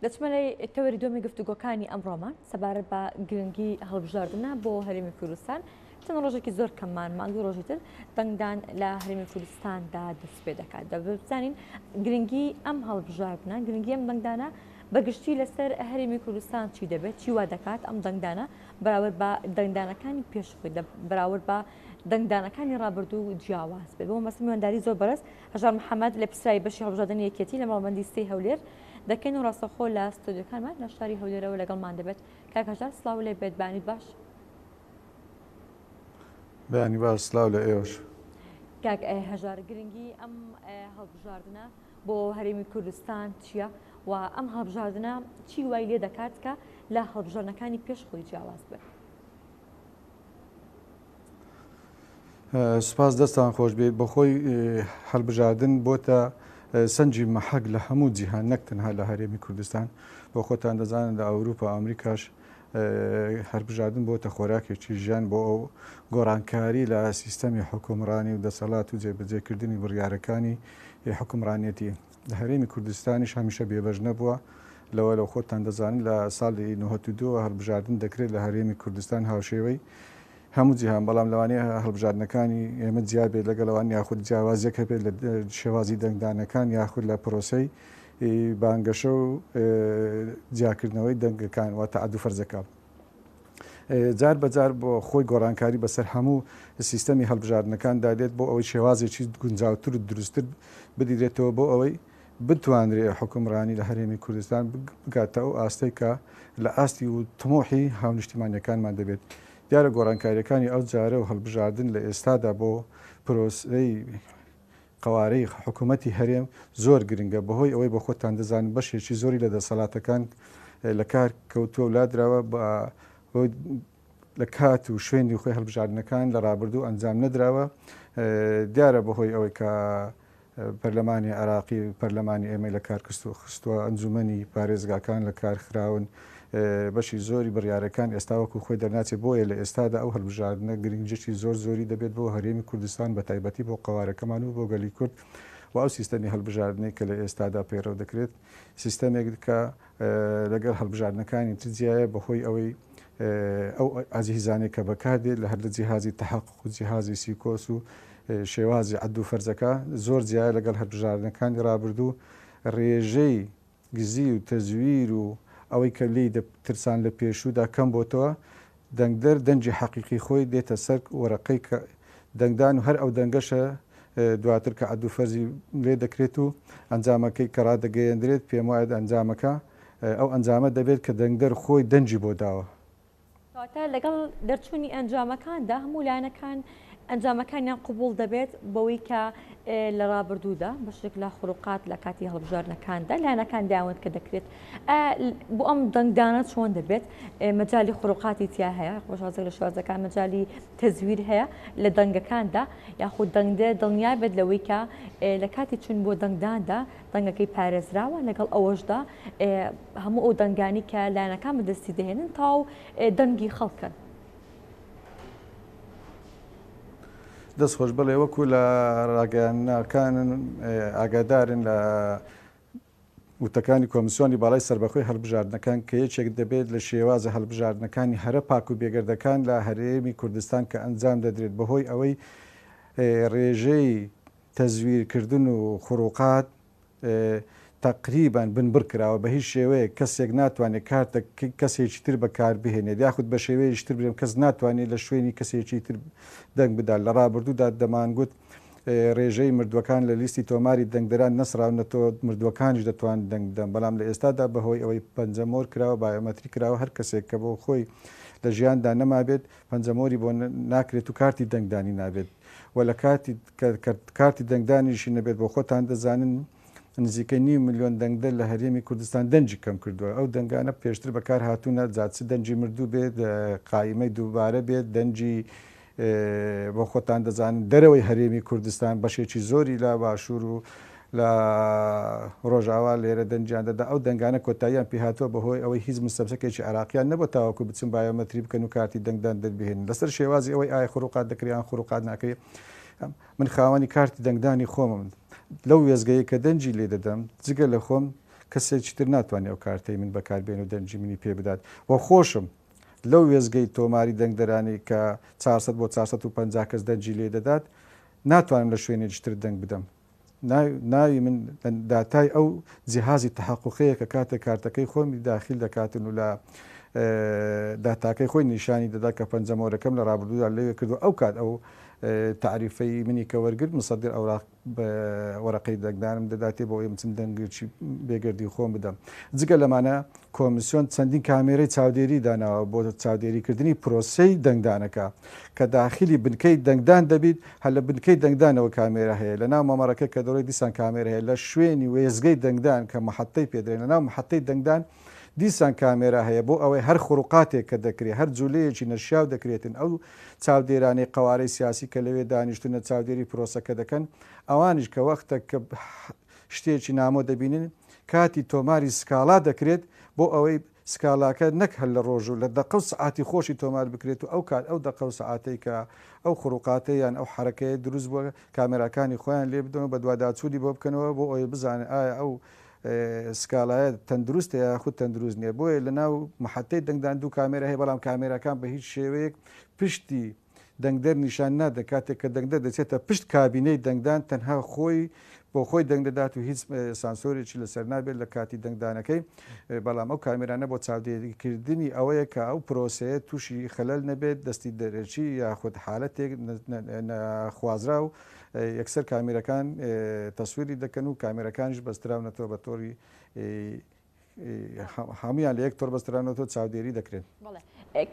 دەچمە لای تەوەری دووەمی گفتوگۆکانی ئەمڕۆمان سەبارەت بە گرنگی هەڵبژاردنە بۆ هەرێمی کوردستان چەند ڕۆژێکی زۆر کەممان مانگی ڕۆژی تر دەنگدان لە هەرێمی کوردستاندا دەست پێ دەکات دەبزانین گرنگی ئەم هەڵبژاردنە گرنگی ئەم دەنگدانە بەگشتی لەسەر هەرێمی کوردستان چی دەبێت چی وا دەکات ئەم دەنگدانە بەراورد بە دەنگدانەکانی پێش خۆی بەراورد بە دەنگدانەکانی ڕابردوو جیاواز بێت بۆ مەبەستی میوانداری زۆر بەرز هەژار محەممەد لە پسرای بەشی هەڵبژاردنی یەکێتی لە مەڵبەندی سێی هەولێر دەکەین و ڕاستەوخۆ لە ستۆدیۆکانمان لە شاری هەولێرەوە لەگەڵمان دەبێت. کاک هەژار سڵاو لێ بێت بەیانیت باش. بەیانی باش سلاو لە ئێوەش. کاک هەژار گرنگی ئەم هەڵبژاردنە بۆ هەرێمی کوردستان چییە و ئەم هەڵبژاردنە چی وای لێ دەکات کە لە هەڵبژاردنەکانی پێش خۆی جیاواز بێت؟ سوپاس دەستان خۆش بێت بەخۆی هەلبژاردن بۆتە سەنجی مەحەک لە هەموو جیهان نەک تەنها لە هەرێمی کوردستان بۆ خۆتان دەزانن لە ئەوروپا ئەمریکاش هەربژاردن بۆتە خۆراکێکی ژیان بۆ ئەو گۆڕانکاری لە سیستەمی حکومڕانی و دەسەڵات و جێبەجێکردنی بڕیارەکانی حکومڕانیەتی لە هەرێمی کوردستانیش هەمیشە بێبەش نەبووە لەوە لە خۆتان دەزانن لە ساڵی 92 هەڵبژاردن دەکرێت لە هەرێمی کوردستان هاوشێوەی هەموو جیهان، بەڵام لەوانەیە هەڵبژاردنەکانی ئێمە جیا بێت لەگەڵ ئەوان یاخود جیاوازیەک هەبێت لە شێوازی دەنگدانەکان یاخود لە پرۆسەی بانگەشە و جیاکردنەوەی دەنگەکان واتە عەد و فەرزەکە. جار بە جار بۆ خۆی گۆڕانکاری بەسەر هەموو سیستەمی هەڵبژاردنەکاندا دێت بۆ ئەوەی شێوازێکی گونجاوتر و دروستتر بدیرێتەوە بۆ ئەوەی بتوانرێ حوکمڕانی لە هەرێمی کوردستان بگاتە ئەو ئاستەی کە لە ئاستی و تموحی هاونیشتیمانیەکانمان دەبێت. دیارە گۆڕانکاریەکانی ئەو جارە و هەڵبژاردن لە ئێستادا بۆ پرۆسەی قەوارەی حکوومەتی هەرێم زۆر گرنگە بەهۆی ئەوەی بۆ خۆتان دەزانن بەشێکی زۆری لە دەسەڵاتەکان لە کار کەوتووە و لادراوە بە هۆی لە کات و شوێنی خۆی هەڵبژاردنەکان لە ڕابردوو ئەنجام نەدراوە دیارە بەهۆی ئەوەی کە پەرلەمانی عێراقی پەرلەمانی ئێمەی لە کار خستووە، ئەنجوومەنی پارێزگاکان لە کار خراون، بەشی زۆری بڕیارەکان ئێستا وەکو خۆی دەرناچێت، بۆیە لە ئێستادا ئەو هەڵبژاردنە گرنگیی زۆر زۆری دەبێت بۆ هەرێمی کوردستان بە تایبەتی بۆ قەوارەکەمان و بۆ گەلی کورد و ئەو سیستەمی هەڵبژاردنەی کە لە ئێستادا پەیڕەو دەکرێت سیستەمێک کە لەگەڵ هەڵبژاردنەکانی تر جیایە بەهۆی ئەوەی ئەو ئەجهیزانەی کە بەکاردێت لە هەر لە جیهازی تەحەقوق و جیهازی سیکۆس و شێوازی عەد و فەرزەکە زۆر جیایە لەگەڵ هەڵبژاردنەکانی ڕابردوو ڕێژەی گزی و تەزویر و ئەوەی کە لێی دەترسان لە پێشوودا کەم بۆتەوە دەنگدەر دەنگی حەقیقی خۆی دێتە سەر وەرەقەی دەنگدان و هەر ئەو دەنگەشە دواتر کە عەد و فەرزی لێ دەکرێت و ئەنجامەکەی کە ڕادەگەیەندرێت پێموایە ئەنجامەکە ئەو ئەنجامە دەبێت کە دەنگدەر خۆی دەنگی بۆ داوە. کەواتە لەگەڵ دەرچوونی ئەنجامەکاندا هەموو لایەنەکان ئەنجامەکانیان قبوڵ دەبێت بەوەی کە لە ڕابردوودا بەشێک لە خروقات لە کاتی هەڵبژاردنەکاندا لایەنەکان داوت کە دەکرێت بۆ ئەم دەنگدانە چۆن دەبێت مەجای خروقاتی تیا هەیە خۆشازێک لە شوازەکان مەجای تەزویر هەیە لە دەنگەکاندا یاخود دەنگدە دڵنیا بێت لەوەی کە لە کاتی چون بۆ دەنگداندا دەنگەکەی پارێزراوە لەگەڵ ئەوەشدا هەموو ئەو دەنگانی کە لایەنەکان بەدەستی دەهێنن تاو دەنگی خەڵکن. دەست خۆش بەڵێ وەکو لە ڕاگەیاندنەکانن ئاگادارن لە وتەکانی کۆمسیۆنی باڵای سەربەخۆی هەڵبژاردنەکان کە یەکێک دەبێت لە شێوازە هەڵبژاردنەکانی هەرە پاک و بێگەردەکان لە هەرێمی کوردستان کە ئەنجام دەدرێت بەهۆی ئەوەی ڕێژەی تەزویرکردن و خروقات تەقریبەن بنبڕ کراوە، بە هیچ شێوەیەک کەسێک ناتوانێت کارتە کەسێکی تر بەکار بهێنێت یاخود بە شێوەیەکی تر بڵێم کەس ناتوانێت لە شوێنی کەسێکی تر دەنگ بدات. لە ڕابردوودا دەمانگوت ڕێژەی مردووەکان لە لیستی تۆماری دەنگدەران نەسڕاونەتەوە، مردووەکانیش دەتوانن دەنگ بدەن، بەڵام لە ئێستادا بەهۆی ئەوەی پەنجەمۆر کراوە، بایۆمەتری کراوە، هەر کەسێک کە بۆ خۆی لە ژیاندا نەمابێت پەنجەمۆری بۆ ناکرێت و کارتی دەنگدانی نابێت و لە کاتی کە کارتی دەنگدانیشی نەبێت بۆ خۆتان دەزانن نزیکەی نیو ملیۆن دەنگدەر لە هەرێمی کوردستان دەنگی کەم کردووە ئەو دەنگانە پێشتر بەکار هاتوونە جا چ دەنگی مردوو بێت قایمەی دووبارە بێت دەنگی بۆ خۆتان دەزانن دەرەوەی هەرێمی کوردستان بەشێکی زۆری لە باشوور و لە ڕۆژاوا لێرە دەنگیان دەدا، ئەو دەنگانە کۆتاییان پێهاتووە بەهۆی ئەوەی هیچ مستەمسەکێکی عێراقیان نەبووە تاوەکو بچن بایۆمەتری بکەن و کارتی دەنگدان دەربهێنن لەسەر شێوازی ئەوەی ئایا خروقات دەکرێ یان خروقات ناکرێ من خاوەنی کارتی دەنگدانی خۆمم لەو وێستگەیەی کە دەنگی لێ دەدەم جگە لە خۆم. کەسێکی تر ناتوانێت ئەو کارتەی من بەکار بێنێ و دەنگی منی پێ بدات و خۆشم لەو وێستگەی تۆماری دەنگدەرانی کە 400 بۆ 450 کەس دەنگی لێ دەدات ناتوانم لە شوێنێکی تر دەنگ بدەم. ناوی من داتای ئەو جیهازی تەحەقوقەیە کە کاتێک کارتەکەی خۆمی داخیل دەکاتن و لە داتاکەی خۆی نیشانی دەدا کە پەنجەمۆرەکەم لە ڕابردوودا لەوێ کردو ئەو کات ئەو تەعریفەی منی کە وەرگرت مصدر ئەوراق وەرەقەی دەنگدانم دەداتێ بۆ ئەوەی بچم دەنگێکی بێگەردی خۆم بدەم. جگە لەمانە کۆمیسیۆن چەندین کامێرەی چاودێری داناوە بۆ چاودێریکردنی پرۆسەی دەنگدانەکە، کە داخلی بنکەی دەنگدان دەبیت هەر لە بنکەی دەنگدانەوە کامێرا هەیە، لەناو مەمەڕەکە کە دەڕۆی دیسان کامێرا هەیە، لە شوێنی وێستگەی دەنگدان کە محەتەی پێ دەرێن لەناو محەتەی دەنگدان دیسان کامێرا هەیە بۆ ئەوەی هەر خروقاتێک کە دەکرێ هەر جولەیەکی نەشیاو دەکرێتن ئەو چاودێرانەی قەوارەی سیاسی کە لەوێ دانیشتونە چاودێری پرۆسەکە دەکەن ئەوانیش کە وەختە کە شتێکی نامۆ دەبینن کاتی تۆماری سکاڵا دەکرێت بۆ ئەوەی سکاڵاکە نەک هەر لە ڕۆژ و لە دەقە و سەعاتی خۆشی تۆمار بکرێت و ئەو کات ئەو دەقە و سەعاتەی کە ئەو خروقاتە یان ئەو حەرەکەیە دروست بووە کامێراکانی خۆیان لێ بدەن و بەدواداچوونی بۆ بکەنەوە بۆ ئەوەی بزانن ئایا ئەو سکاڵایە تەندروستە یاخود تەندروست نییە. بۆیە لە ناو محەتەی دەنگدان دوو کامێرا هەیە بەڵام کامێراکان بە هیچ شێوەیەک پشتی دەنگدەر نیشان نادەن، کاتێک کە دەنگدەر دەچێتە پشت کابینەی دەنگدان تەنها خۆی بۆ خۆی دەنگ دەدات و هیچ سانسۆرێکی لەسەر نابێت لە کاتی دەنگدانەکەی، بەڵام ئەو کامێرانە بۆ چاودێریکردنی ئەوەیە کە ئەو پرۆسەیە تووشی خەلەل نەبێت، دەستی دەرەکی یاخود حالەتێک نەخوازراو یەکسەر کامێرەکان تەسویری دەکەن و کامێرەکانیش بەستراونەتەوە بە تۆڕی هەموویان لە یەک تۆڕ بەسترانەوە چاودێری دەکرێن.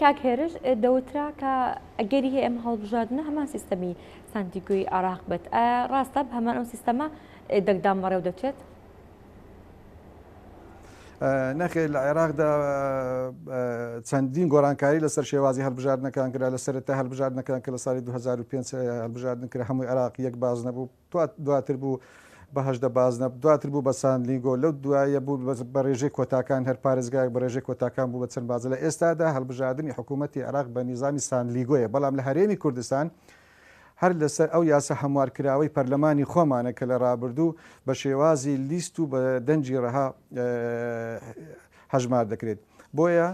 کاک هێرش دەوترا کە ئەگەری هەیە ئەم هەڵبژاردنە هەمان سیستەمی سانتیگۆی عێراق بێت، ئایا ڕاستە بە هەمان ئەو سیستەمە دەنگدان بەڕێوە دەچێت؟ نەخێر لە عێراقدا چەندین گۆڕانکاری لەسەر شێوازی هەڵبژاردنەکان کرا لە سەرەتا هەڵبژاردنەکان کە لە ساڵی 2005 هەڵبژاردن کرا هەمووی عێراق یەک باز نەبوو دواتر بوو بە 18 بازنە دواتر بوو بە سانلیگۆ لەو دوایە بوو بە ڕێژەی کۆتاکان هەر پارێزگایەک بە ڕێژەی کۆتاکان بوو بە چەند بازە لە ئێستادا هەڵبژاردنی حکوومەتی عێراق بە نیزامی سانلیگۆیە بەڵام لە هەرێمی کوردستان هەر لەسەر ئەو یاسا هەموارکراوەی پەرلەمانی خۆمانە کە لە ڕابردوو بە شێوازی لیست و بە دەنگی ڕەها هەژمار دەکرێت. بۆیە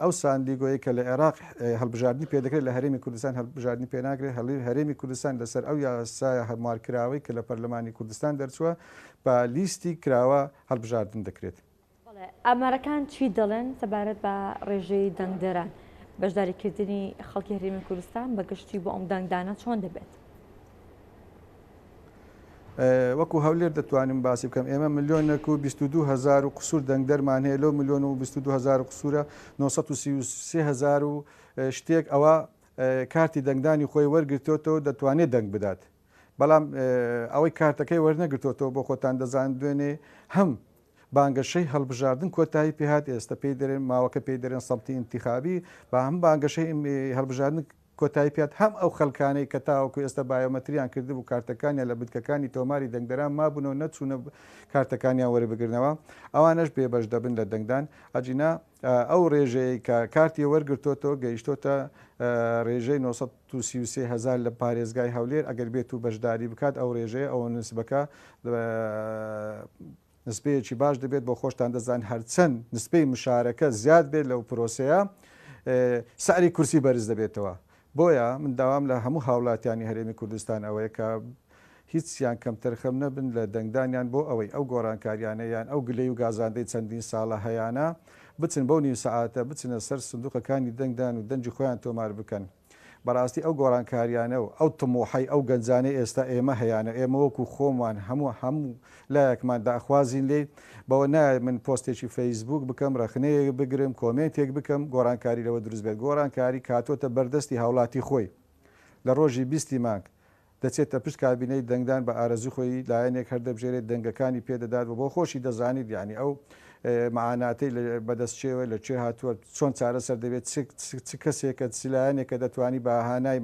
ئەو ساندیگۆیەی کە لە عێراق هەڵبژاردنی پێدەکرێت لە هەرێمی کوردستان هەڵبژاردنی پێناکرێت، هەرێمی کوردستان لەسەر ئەو یاسایە هەموارکراوەی کە لە پەرلەمانی کوردستان دەرچووە بە لیستی کراوە هەڵبژاردن دەکرێت. بەڵێ ئامارەکان چی دەڵێن سەبارەت بە ڕێژەی دەنگدەران؟ بەشداریکردنی خەڵکی هەرێمی کوردستان بە گشتی بۆ ئەم دەنگدانە چۆن دەبێت؟ وەکو هەولێر دەتوانم باسی بکەم ئێمە ملیۆنێک و 22 هزار و قسوور دەنگدەرمان هەیە لەو ملیۆن و 22 هزار و قسوورە 933 هزار و شتێک ئەوە کارتی دەنگدانی خۆی وەرگرتێتەوە دەتوانێت دەنگ بدات بەڵام ئەوەی کارتەکەی وەرنەگرتۆتەوە بۆ خۆتان دەزان دوێنێ هەم بانگەشەی هەڵبژاردن کۆتایی پێهات ئێستا پێی دەرێن ماوەکە پێی دەرێن سەمتی ئینتیخابی با هەم بانگەشەی هەڵبژاردن کۆتایی پێات هەم ئەو خەلکانەی کە تاوەکو ئێستا بایۆمەتریان کردبوو کارتەکانیان لە بنکەکانی تۆماری دەنگدەران مابوونەوە نەچوونە کارتەکانیان وەربگرنەوە ئەوانەش بێبەش دەبن لە دەنگدان ئەجینا ئەو ڕێژەیەی کە کارتی وەرگرتۆتەوە گەیشتۆتە ڕێژەی 933 هەزار لە پارێزگای هەولێر ئەگەر بێت و بەشداری بکات ئەو ڕێژەیە ئەو نسبەکە نسبەیەکی باش دەبێت بۆ خۆشتان دەزان هەرچەند نسبەی مشارەکە زیاد بێت لەو پرۆسەیە سعری کورسی بەرز دەبێتەوە بۆیە من داوام لە هەموو هاوڵاتیانی هەرێمی کوردستان ئەوەیە کە هیچیان کەمتەرخەم نەبن لە دەنگدانیان بۆ ئەوەی ئەو گۆڕانکاریانە یان ئەو گلەی و گازاندەی چەندین ساڵە هەیانە بچن بەو نیو سەعاتە بچنە سەر سندوقەکانی دەنگدان و دەنگی خۆیان تۆمار بکەن. بەڕاستی ئەو گۆڕانکاریانە و ئەو تموحەی ئەو گەنجانەی ئێستا ئێمە هەیانە ئێمە وەکو خۆمان هەموو هەموو لایەکمان داخوازین لێی بەوە نایەت من پۆستێکی فەیسبووک بکەم رەخنەیەک بگرم کۆمێنتێک بکەم گۆڕانکاری لەوە دروست بێت گۆڕانکاری کاتۆتە بەردەستی هاوڵاتی خۆی لە ڕۆژی بیستی مانگ دەچێتە پشت کابینەی دەنگدان بە ئارەزوی خۆی لایەنێک هەردەبژێرێت دەنگەکانی پێ دەدات و بۆ خۆشی دەزانیت یانی ئەو مەعاناتەی بەدەست چێوە لە کوێ هاتووە چۆن چارەسەر دەبێت چ کەسێکە چ لایەنێکە دەتوانی بە هانای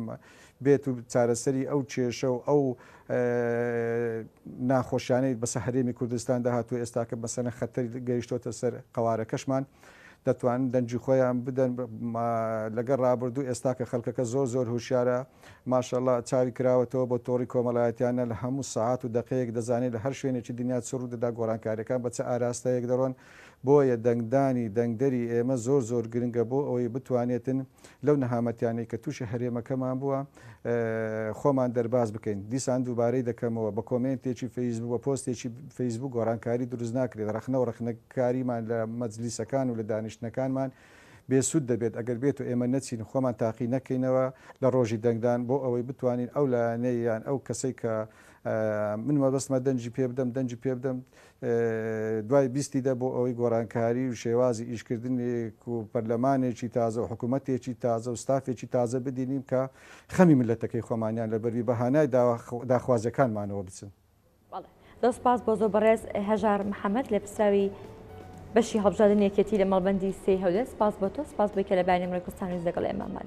بێت و چارەسەری ئەو کێشە و ئەو ناخۆشیانەی بەسە هەرێمی کوردستان داهاتوو ئێستاکە مەسەلەن خەتەر گەیشتۆتە سەر قەوارەکەشمان. دەتوانن دەنگی خۆیان بدەن لەگەڵ ڕابردوو ئێستا کە خەڵکەکە زۆر زۆر هوشیارە ماشەڵا چاوی کراوەتەوە بۆ تۆڕی کۆمەڵایەتیانە لە هەموو سەعات و دەقەیەک دەزانێت لە هەر شوێنێکی دنیا چ ڕوودەدا گۆڕانکاریەکان بە چ ئاراستەیەک دەڕۆن بۆیە دەنگدانی دەنگدەری ئێمە زۆر زۆر گرنگە بۆ ئەوەی بتوانێتن لەو نەهامەتیانەی کە تووشی هەرێمەکەمان بووە خۆمان دەرباز بکەین. دیسان دووبارەی دەکەمەوە بە کۆمێنتێکی فەیسبوک بە پۆستێکی فەیسبوک گۆڕانکاری دروست ناکرێت، ڕەخنە و ڕەخنەکاریمان لە مەجلیسەکان و لە دانیشتنەکانمان بێ سوود دەبێت ئەگەر بێت و ئێمە نەچین خۆمان تاقی نەکەینەوە لە ڕۆژی دەنگدان بۆ ئەوەی بتوانین ئەو لایەنەی یان ئەو کەسەی کە من مەبەستمە دەنگی پێ بدەم دەنگی پێ بدەم دوای بیستی دە بۆ ئەوەی گۆڕانکاری و شێوازی ئیشکردنێک و پەرلەمانێکی تازە و حکوومەتێکی تازە و ستافێکی تازە بدینیم کە خەمی ملەتەکەی خۆمانیان لەبەربی بە هانای داخوازیەکانمانەوە بچن. بەڵێ زۆر سپاس بۆ زۆر بەڕێز هەژار محەمەد لێپرسراوی بەشی هەڵبژاردنی یەکێتی لە مەڵبەندی سێی هەولێر سپاس بۆ تۆ سپاس بۆی کە لە بەیانی ئەمڕۆی کوردستان نیوز لەگەڵ ئێمە مادی.